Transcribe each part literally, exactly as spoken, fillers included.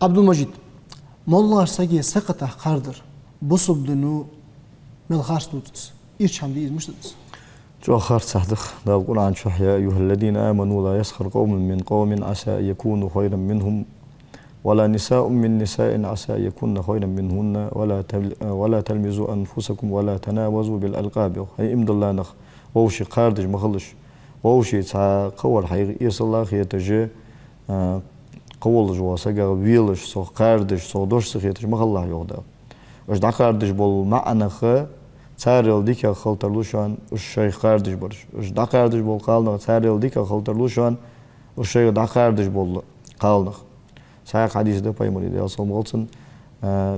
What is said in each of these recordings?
Ӏабдул-Мажид, моллагӀча сага сакхатах кхардар бусалба дино мел харц дувц из? Ийрча хӀама дий из, мишта да из? ЧӀоагӀа харц хӀама да. Дала Къуръан чу: «يا أيها الذين آمنوا لا يسخر قوم من قوم عسى أن يكونوا خيرا منهم ولا نساء من نساء عسى أن يكن خيرا منهن ولا تل-، ولا تلمزوا أنفسكم ولا تنابزوا بالألقاب». ХӀай иман дилла нах, вӀаший кхардаш ма хилалаш. ВӀаший цхьа кхывар хьайга эсала хеташ, а, кхыволаш вола сагах велаш, цох кхардаш, цох дош ца хеташ ма хилалахь, йоах Дала. Уж дӀакхардаш бола маӀа нах царел дикагӀа хила тарлу шоана, уж шоайх кхардаш бараш. Уж дӀакхардаш бола кхалнах а царел дикагӀа хила тарлу шоана, уж шоайх дӀакхардаш бола кхалнах. Сахьихь хьадис да, Пайхамара, Даьла салам хилда цунна: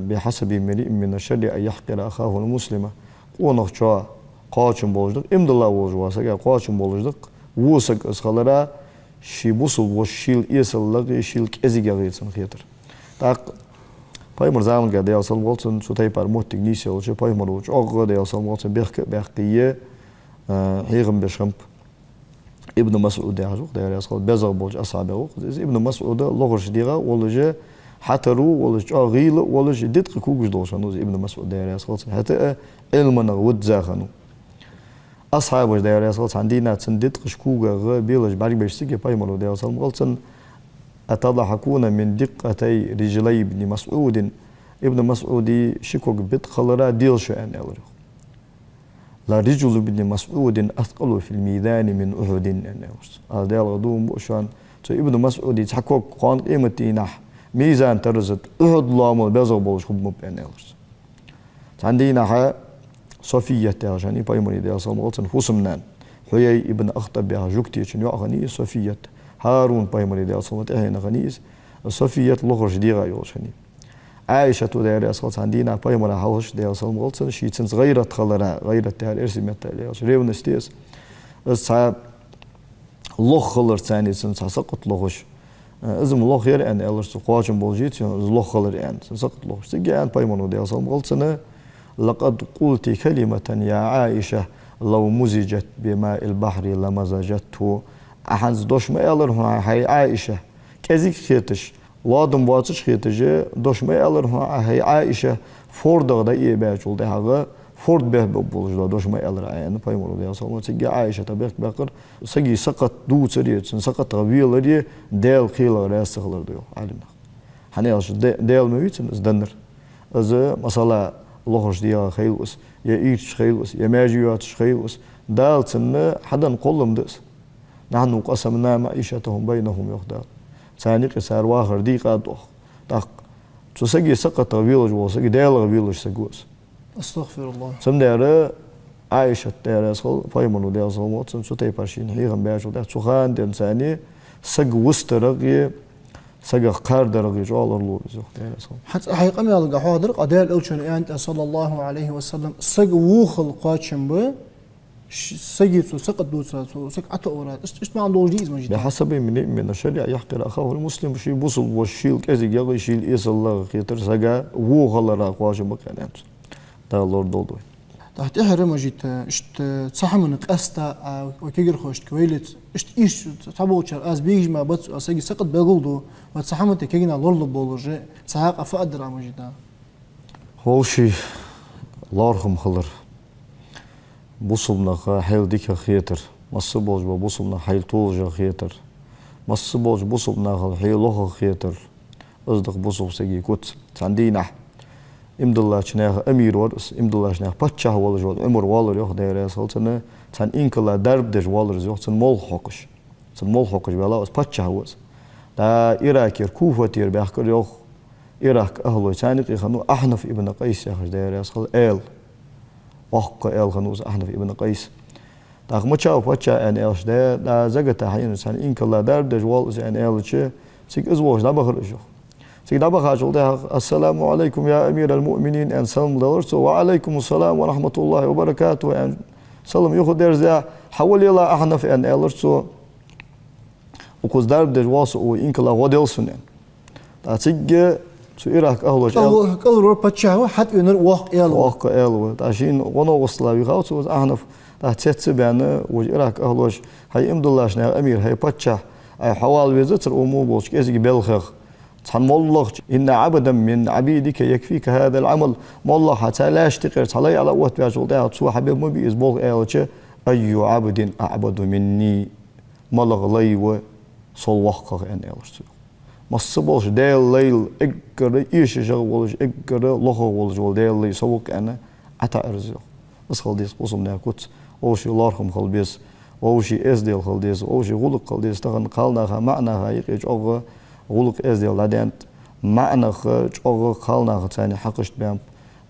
«بحسب امرئ من الشر أن يحقر أخاه المسلم». Къонахчоа кхоачам болаш да-кх, иман дилла волаш вола сага кхоачам болаш да-кх во саг из хилара, ший бусалба воша шийла эсалагӀа, шийла кӀезигагӀа цунна хетар. ТӀаккха Пайхамара заманга, Даьла салам хилда цунна, цу тайпара моттиг нийсъелча, Пайхамара чӀоагӀа, Даьла салам хилда цунна, бехк а баьккхе, а, хьехам беш хиннаб Ибн МасӀуд яхаш ва-кх, Даьла раьза хилва, безагӀа болча асхьабех ва-кх из. Ибн МасӀуд лохаш дегӀа волаш, хьатара волаш, чӀоагӀа гӀийла волаш, диткъа кугаш долаш хиннав из Ибн МасӀуд, Даьла раьза хилва цунна. ХӀаьта а Ӏилманах визза хиннав. Асхьабаша, Даьла раьза хилва, цхьан дийнахьа цун диткъаш кугагӀа белаш бӀаргабайча цига Пайхамара, Даьла салам хилда цунна: «أتضحكون من دقتي رجلي ابن مسعود؟» Ибн МасӀуда ши кога биткъа хилара дела шо, аьнна, аьлар, йоах. «لرجل ابن مسعود أثقل في الميزان من أحد», аьнна, аьлар цо. Аз Даьлах дув буъ шоана, цу Ибн МасӀуда цхьа ког кхоана къематдийнахьа мизан тараза тӀа Ухьуд лоамал безагӀа болаш хургба, аьнна, аьлар цо. Цхьан дийнахьа Софият яхаш хиннай Пайхамара, Даьла салам хилда цунна, фусам-нана. Хьуяй ибн Ахтаб яхача жугтичун йоӀ хиннай Софият. ХӀарун, Пайхамара, Даьла салам хилда цунна, тӀехьенах хиннай из. Софият лохаш дегӀа йолаш хиннай. Ӏаишат, Даьла раьза хилва, цхьан дийнахьа Пайхамара хьалхашка, Даьла салам хилда цунна, ший цунца гӀайрат хилара, гӀайрат яхар эрсий меттала аьлча ревность я из, из цхьа лоха хиларца цунна цхьа сакхат лохаш. Из-м лоха яр, аьнна, аьлар цо, кхоачам болаш яций из лоха хилар, аьнна, цунна сакхат лохаш. Цига аьннад Пайхамара, Даьла салам хилда цунна: «لقد قلت كلمة يا عائشة لو مزجت بماء البحر لمزجته». Ӏа хӀанз дош ма аьлар хьона, хӀай Ӏаиша, кӀезига хеташ, лоадам боацаш хеташ дош ма аьлар хьона Ӏа, хӀай Ӏаиша, фордагӀа дӀаэбаьчул тӀехьагӀа форд бехбе болаш дола дош ма аьлар Ӏа, аьнна, Пайхамара, Даьла салам хилда цунна, цига Ӏаишата бехк баьккхар, сага сакхат дувцаре, цун сакхатах веларе Даьла кхелах раьза ца хилар да, йоах Ӏилманах. ХӀана аьлча Д-, Даьла ма вий цунна из деннар. Из, масала, лохаш дегӀа хийла из, е ийрча хийла из, е маьже йоацаш хийла из, Дала цунна хьаденна кхоллам да из. «نحن قسمنا معيشتهم بينهم», йоах Дала. Царна юкъе цар вахар дийкъад оаха. ТӀаккха цу сага сакхатах велаш вола саг Даьлах велаш саг ва из. АстагӀфируллахӀ. Цудухьа Ӏаишат, Даьла раьза хилва, Пайхамара, Даьла салам хилда цунна, цу тайпара шийна хьехам баьчул тӀехьагӀа, цу хана денз царна саг вустарах а, сагах кхардарах а чӀоагӀа лоралу из, йоах, Даьла раьза хилва. ХӀанз хьай къамаьлагахьа хьоахадаьр-кх, Даьла Элчано аьннад, صلى الله عليه وسلم, саг во хила кхоачам ба, ш-, сага цо сакхат дувцар, цо саг ӀотоӀавар. Иштта, иштта маӀан долаш дий из, Мажид? «بحسب امرئ من الشر أن يحقر أخاه المسلم», ший бусалба воша шийла кӀезигагӀа, шийла эсалагӀа хетар сага во хилара кхоачам ба, аьннад цо. Дала лорадолда вай. ТӀаккха тӀехьара, Мажид, иштта цхьа хӀаман къаьстта а вай кагирхошка вайлац, иштта ийрча цхьаболчар аз бегаш ма бац, аз сага сакхат белгалду, ва цхьа хӀаман тӀа кагийна лоралургболаш, цхьа хьакъ фу аргдар Ӏа, Мажид? ВӀаший лоархӀам хилар, бусалба нах хьайла дикагӀа хетар, масса болча бусалба нах хьайла толашагӀа хетар, масса болча бусалба нахал хье лохагӀа хетар, из да-кх бусалба сага куц. Цхьан дийнахьа иман диллача наьха амир вар из, иман диллача наьха паччахь волаш вола Ӏумар воаллар, йоах, Даьла раьза хилва цунна, цхьан инкала дарба деш воаллар из, йоах, цун молха хьокхаш. Цун молха хьокхаш ваьлла из, паччахь ва из. ДӀа Иракера, Куфатера баьхкар, йоах, Иракъа ахӀлой, царна юкъе хиннав Ахьнаф ибн Къайс яхаш, Даьла раьза хилва, аьла. Воккха аьла хиннав из Ахьнаф ибн Къайс. ТӀаккха: «Мичав паччахь?» — аьнна, аьлча, дӀа, дӀа заката хьаенна цхьан инкала дарба деш воалл из, аьнна, аьлча, цига из волча дӀабахар уж, йоах. Цига дӀабахачул тӀехьагӀа: «السلام عليكم يا أمير المؤمنين», — аьнна, салам далар цо. «وعليكم السلام ورحمة الله وبركاته», — аьнна, салам юхадерзаяь: «Хьавола, Ахьнаф», — аьнна, аьлар цо. «Укхаза дарба деш воалл со, укх инкала гӀо делл сона», — аьнна. ТӀаккха цига цу Иракъа ахӀлоша аьл-, кӀал-, кӀалвар паччахь ва, хьатӀавенар воккха аьла ва. Воккха аьла ва. ТӀаккха шийна гӀо-новкъостал вийхав цо из Ахьнаф. ТӀаккха цецбаьнна, вож Иракъа ахӀлоша: «ХӀай иман диллача наьха амир, хӀай паччахь, Ӏа хьавала везацар укх мо болча кӀезига балхех. Цхьан моллагӀча: «إن عبدا من عبيدك يكفيك هذا العمل». МоллагӀа, хьа цхьа лаьш тикхир, цхьа лай ала оттаваьчул тӀехьагӀа цо хьа бе ма бий из болх аьлча: «أي عبد أعبد مني». МалагӀа лай ва сол воккхагӀа, аьнна, аьлар цо. Масса болаш Даьла лайла эггара эшаш волаш, эггара лохагӀа волаш вола Даьла лай со ва-кх, аьнна, ӀотаӀар из, йоах. Из хила деза бусалба наьха куц, вӀаший лоархӀам хила беза, вӀаший эздел хила деза, вӀаший гӀулакх хила деза. Тахан кхалнаха, маӀанаха юкъе чӀоагӀа гӀулакх-эздел дӀадаьннад, маӀанах чӀоагӀа кхалнаха царна хьакъашта баьннаб.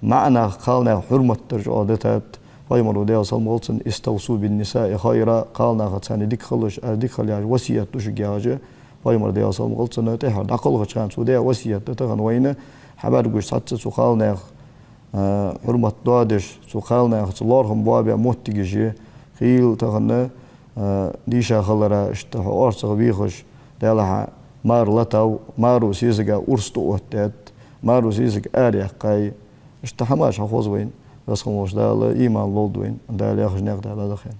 МаӀанах, кхалнаьха хьурмат дар чӀоагӀа дитад. Пайхамара, Даьла салам хилда цунна: «استوصوا بالنساء خيرا». Кхалнаха царна дика хилалаш, аз дика хила яхаш васкет ду шуга, яхаш, Пайхамара, Даьла салам хилда цунна, тӀехьара дӀакхалхача хана цо даь васкет да тахан вайна. Хьабаргуш цхьацца цу кхалнаьха, а, хьурмат доадеш, цу кхалнахаца лоархӀам боабаь моттигаш я. Хийла тахан, а, дийша хилара, иштта хьо орцагӀа вехаш, Даьлахьа, мара латав, маро сесага урс тӀаоттадаьд, маро сесаг араяьккхай. Иштта хӀамаш хьахоз вайна. Веза хинна волча Дала иман лолда вайна, Дала яхача наькъа тӀа дӀадахийта.